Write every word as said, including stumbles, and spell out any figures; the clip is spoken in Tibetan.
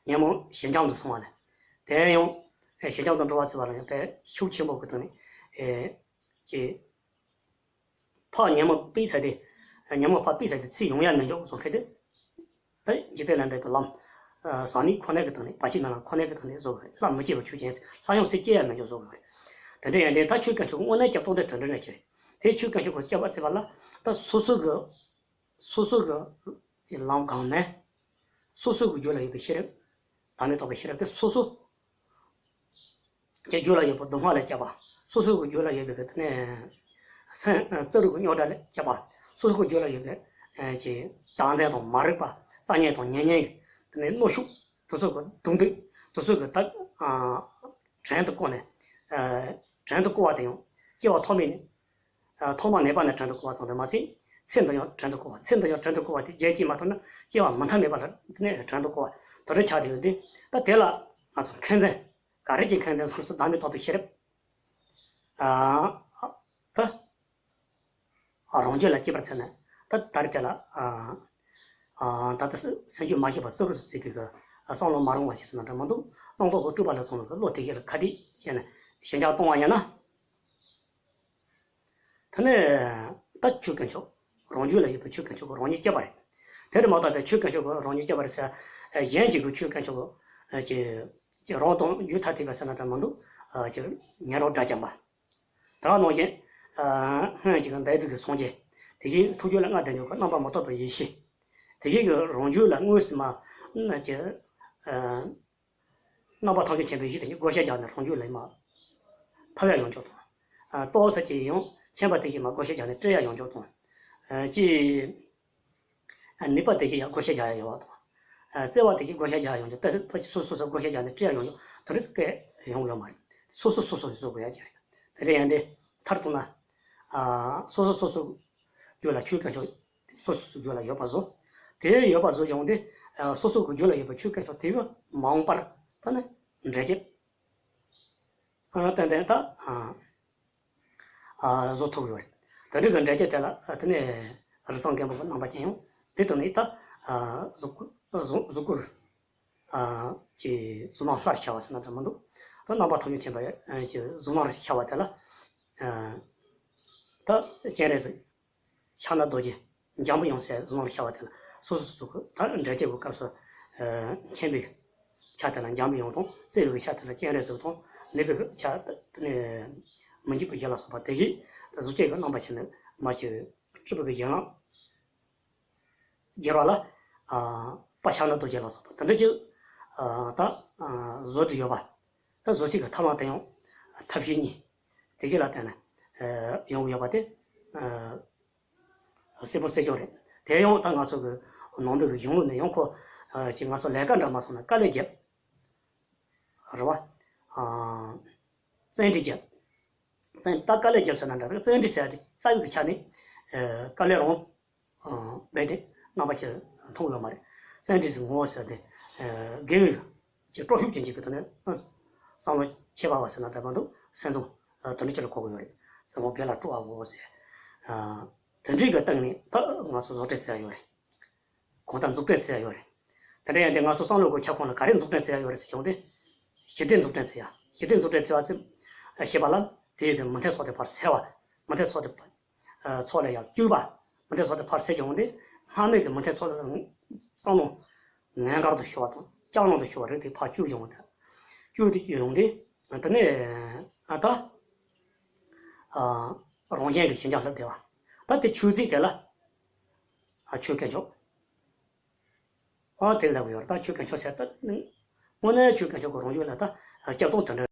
ཉོན་མོངས་ཞི་འཇམ་དུ་སོང་བ་ལས། དེ་ཡང་ཞི་འཇམ་དུ་འགྲོ་བ་ཚུལ་བ་ལ་ཡང་དེ་ཤུགས་ཆེན་པོ་གི་སྟེང་ནས་ཨེ་ཀྱི་ཕར་ཉོན་མོངས་སྤེལ་ཚར་ཏེ། ཉོན་མོངས་ཕར་སྤེལ་ཚར་ཏེ་ཚུར་ཡོང་ཡ་མི་འཇུག་བཟོ་མཁན་དེ། ད་འཇིག་རྟེན་ལ་འདས་པའི་ལམ། ཟག་མེད་ཁོ་ནའི་གི་སྟེང་ནས་བར་ཆད་མེད་ལམ་ཁོ་ནའི་གི་སྟེང་ནས་བཟོ་དགོས་རེད། སླར་མི་སྐྱེ་བའི་ཆོས་ཅན། སླར་ཡང་ཚུར་སྐྱེ་ཡ་མི་འཇུག་བཟོ་དགོས་རེད། དེ་འདྲ་ཡིན་དུས་ད་ཆོས་དཀོན་མཆོག་གི་དངོས་གནས་སྐྱབས་སྟངས་དེ་དོན་འགྲུབ་ནས་ཀྱི་རེད། དེ་ཆོས་དཀོན་མཆོག་གི་སྐྱབས་པ་བརྩི་བ་ལ་ད་སོ་སོ་གི་སོ་སོ་གི་ལམ་གང་མེད། སོ་སོ་གི་རྒྱུད་ལ་ཡོད་པའི་ཤེས་རབ། བདག་མེད་རྟོགས་པའི་ཤེས་རབ་དེ་སོ་སོ་གི་རྒྱུད་ལ་ཡོད་པའི་སྡུག་བསྔལ་ལས་སྐྱབས་པ། སོ་སོ་གི་རྒྱུད་ལ་ཡོད་པའི་གི་དེ་ནས་སེམས་རྩ་རུ་གི་རྙོག་དྲ་ལས་སྐྱབས་པ། སོ་སོ་གི་རྒྱུད་ལ་ཡོད་པའི་ཨ་ཅེ་བདག་འཛིན་དང་མ་རིག་པ། རྩ་ཉེས་དང་ཉེ་ཉེས་ཀྱི་དེ་ནས་གནོན་ཤུགས། དེ་ཚོ་གི་གདུང་འདེགས། དེ་ཚོ་གི་ད་ཨ་བྲན་དུ་བཀོལ་ནས། ཨ་བྲན་དུ་བཀོལ་བ་དེ་ཡང་སྐྱེ་བ་ཐོག་མེད་ནས། ཨ་ཐོག་མ་མེད་པ་ནས་བྲན་དུ་བཀོལ་བ་ཙམ་དུ་མ་ཟད། ཚེ་འདི་ཡང་བྲན་དུ་བཀོལ་བ། ཚེ་འདི་ཡང་བྲན་དུ་བཀོལ་བ་དེ་རྒྱལ་གཅེས་མ་ཐུབ་ན་སྐྱེ་བ་མུ་མཐའ་མེད་པ་ལ་དེ་ནས་བྲན་དུ་བཀོལ་བ་དེ་འདྲ་ཆགས་བསྡད་ཡོད་དུས། ད་དེ་ལ་ང་ཚོ་མཁས་འཛིན། ག་རེ་གྱི་མཁས་འཛིན་ཟེར་ན་བདག་མེད་རྟོགས་པའི་ཤེས་རབ། ཨ་ད་རང་རྒྱུད་ལ་སྐྱེས་པར་བྱས་ནས། ད་ད་རེས་དེ་ལ་ཨ་ཨ་ད་ལྟ་སེམས་རྒྱུད་མ་ཞི་བ་རྩ་རུ་སུ་བརྩི་གི་གི་བསམ་བློ་མ་རུང་བ་ཞིག་ཟེར་ན་འདྲ་མི་འདུག་རྣམ་རྟོག་གི་སྤྲུལ་པ་ལ་སོགས་པའི་བློ་དེ་ཤེས་ལ་ཁ་གཏད་བྱས་ནས་ཞི་འཇམ་གཏོང་བ་ཡིན་ན། དེ་ནས་ད་ཆོས་དཀོན་མཆོག་རང་རྒྱུད་ལ་ཡོད་པའི་ཆོས་དཀོན་མཆོག་གི་རང་ཉིད་སྐྱེས་པ་རེད། དེ་རེད་མ་གཏོགས་པའི་ཆོས་དཀོན་མཆོག་གི་རང་ཉིད་སྐྱེས་པ་རེད་ཟེར། གཞན་གྱི་གི་ཆོས་དཀོན་མཆོག་གི་ཀྱི་ཀྱི་རང་དང་རྒྱུད་ཐ་དད་པ་ཟེར་ན་འདྲ་མི་འདུག་ཀྱི་ཉན་རང་དགྲ་བཅོམ་པ། ད་ག་ནང་བཞིན་སྔོན་གྱི་འདས་པའི་གི་སངས་རྒྱས། དེ་བཞིན་ཐུགས་རྒྱུད་ལ་ལྔ་ལྡན་ཡོད་པའི་རྣམ་པ་མི་རྟོག་པའི་ཡེ་ཤེས། དེ་བཞིན་གྱི་རང་རྒྱུད་ལ་དངོས་སུ་མ་ཀྱི་རྣམ་པ་ཐམས་ཅད་མཁྱེན་པའི་གཞི་དེ་ཉིད་བགོ་བཤའ་རྒྱག་ནས་རང་རྒྱུད་ལ་མར་ཐོབ་ཡ་ཡོང་ཆོག་དང་། རྟོགས་ས་ཅིག་ཡང་མཁྱེན་པ་དེ་བཞིན་མར་བགོ་བཤའ་རྒྱག་ནས་སྤྲད་ཡ་ཡོང་ཆོག་དང་། ཅི། ནུས་པ་དེ་བཞིན་ཡང་བགོ་བཤའ་རྒྱག་ཡ་ཡོད་པ་དང་། བརྩེ་བ་དེ་བཞིན་བགོ་བཤའ་རྒྱག་ཡ་ཡོང་ཆོག་ད་ཕ་ཆེ་སོ་སོ་སོ་བགོ་བཤའ་རྒྱག་ནས་སྤྲད་ཡ་ཡོང་ཆོག་དེ་འདྲ་སྐད་ཡོང་གི་ཡོད་མ་རེད། སོ་སོ་སོ་སོ་ནས་བཟོ་དགོས་ཡ་ཅིག་རེད། དེ་འདྲ་ཡིན་དུས་མཐར་གཏུགས་ན། སོ་སོ་སོ་སོ་རྒྱུད་ལ་ཆོས་དཀོན་མཆོག་སོ་སོ་སོ་རྒྱུད་ལ་ཡོད་པ་བཟོ། དེ་ཡོད་པ་བཟོ་བྱུང་སྟེ། སོ་སོ་གི་རྒྱུད་ལ་ཡོད་པའི་ཆོས་དཀོན་མཆོག་དེ་གི་མ་འོངས་པར་ད་ནི་འབྲས་རྒྱས། ཏན་ཏན་ད་བཟོ་ཐུབ་ཡོད་རེད། དེ་འདྲ་གི་འབྲས་རྒྱས་དེ་ལ་དེ་ནས་རི་བསང་མགོན་པོ་གི་རྣམ་པ་ཅན་ཡང་དེ་དང་ནི་ད་གཟུགས་སྐུ་གཟུགས་གཟུགས་སྐུ་ཀྱི་གཟུགས་སྣང་ལྷར་ཤར་བ་ཟེར་ན་འདྲ་མི་འདུག་ད་རྣམ་པ་ཐམས་ཅད་མཁྱེན་པ་ཀྱི་གཟུགས་སྣང་ཤར་བ་དེ་ལ་ད་སྤྱན་རས་གཟིགས། ཕྱག་ན་རྡོ་རྗེ། འཇམ་པོ་ཡོངས་སུ་གཟུགས་སྣང་ཤར་བ་དེ་ལ་སོ་སོ་སོ་སོ་གི་ད་འབྲས་རྒྱས་ཀྱི་སྐབས་སུ། མཁྱེན་པའི་ཕྱག་དེ་ལ་འཇམ་པོ་ཡོངས་དང་། བརྩེ་བའི་ཕྱག་དེ་ལ་སྤྱན་རས་གཟིགས་དང་། ནུས་པའི་ཕྱག་དེ་ནི་མི་འཇིགས་པའི་ཞལ་ལ་སོགས་པ་དེ་བཞིན་གཟུགས་ཅན་གྱི་རྣམ་པ་ཅན་ནི་མ་ཅིག་སྤྲུལ་པའི་ཞལ་སྣང་རྒྱས་པ་ལ། དཔལ་ཕྱག་ན་རྡོ་རྗེ་ལ་སོགས་པ་དེ་འདྲ་ཅིག་ད་བཟོ་བསྡད་ཡོད་པ། ད་བཟོ་བྱེད་ཀྱི་ཐབས་ལམ་དེ་ཡང་ཐབས་ཤེས་གཉིས་དེ་བཞི་ལ་བརྟེན་ནས་ཡོང་གི་ཡོད་པ་དེ་གསལ་པོ་གསལ་རྐྱང་རེད། དེ་ཡང་ད་ང་ཚོ་གི་ནང་པའི་གི་གཞུང་ལུགས་ནས་ཡང་ཁོ་ཅིག་ང་ཚོ་ལས་ཀ་འདྲ་མ་སོང་ན་དཀའ་ལས་བརྒྱབ། རེད་བ། བཙན་ཁྲིད་བརྒྱབ། བཙན་ད་དཀའ་ལས་བརྒྱབ་ཟེར་ན་འདྲ། བཙན་ཁྲིད་ཟེར་ཡ་དེ་རྩ་བའི་གི་ཆ་ནས་དཀའ་ལས་རང་རྦད་དེ་རྣམ་པ་ཅིག་མཐོང་ཡོད་མ་རེད། བཙན་ཁྲིད་ཟེར་ངོ་བོ་ཟེར་ཏེ། དགེ་བའི་ཀྱི་སྤྲོ་ཤུགས་ཅན་ཅིག་གི་ཐོག་ནས་བསམ་བློ་ཁྱད་པར་བ་ཟེར་ན་འདྲ་མ་འདུག་སེམས་བཟང་དོན་འགྲུབ་ཅིག་ལ་གོ་གི་ཡོད་རེད། སེམས་ངོ་དགེ་ལ་སྤྲོ་བའོ་ཟེར། དོན་འགྲུབ་ཀྱི་སྟེང་ནས་ད་ང་ཚོ་བཟོ་གྲྭ་ཟེར་ཡ་ཡོད་རེད། གང་ལྟར་འཛུགས་སྐྲུན་བྱེད་ཡ་ཡོད་རེད། དེ་འདྲ་ཡིན་དུས་ང་ཚོ་བསམ་བློ་གི་ཁྱབ་ཁོངས་ལ་ག་རེ་འཛུགས་སྐྲུན་བྱེད་ཡ་ཡོད་རེད་ཟེར་བྱུང་སྟེ། ཞི་བདེ་འཛུགས་སྐྲུན་བྱེད་ཡ། ཞི་བདེ་འཛུགས་སྐྲུན་བྱེད་པ་ཟེར་ཞེས་པ་ལ་དེ་ཡི་གི་མི་མཐུན་ཕྱོགས་དེ་ཕར་སེལ་བ། མི་མཐུན་ཕྱོགས་དེ་ཕར་ཕྱོགས་ལ་ཡར་བཅུག་པ། མི་མཐུན་ཕྱོགས་དེ་ཕར་སེལ་བྱུང་སྟེ། སྔར་མེད་ཀྱི་མི་མཐུན་ཕྱོགས་ལ་བསམ་བློ་ངན་དཀར་དུ་ཤོར་བ་དང་སྐྱག་ལང་དུ་ཤོར་བ་རིགས་དེ་ཕར་བཅུག་བྱུང་སྟེ། བཅུག་སྟེ་ཡོང་སྟེ། དེ་ནས་ཨ་ད་ཨ་རང་གཞན་གྱི་ཞི་འཇམ་ལྷུར་བསྡད་པ། ད་དེ་ཆོས་ཚིག་དེ་ལ་ཨ་ཆོས་དཀོན་མཆོག་ཨ་དེ་ལབ་ཡོད་རེད། ད་ཆོས་དཀོན་མཆོག་ཟེར་ད་དངོས་གནས་ཆོས་དཀོན་མཆོག་གི་རང་བཞིན་ལ་ད་སྐྱབས་སྟངས་དེ་འདྲ།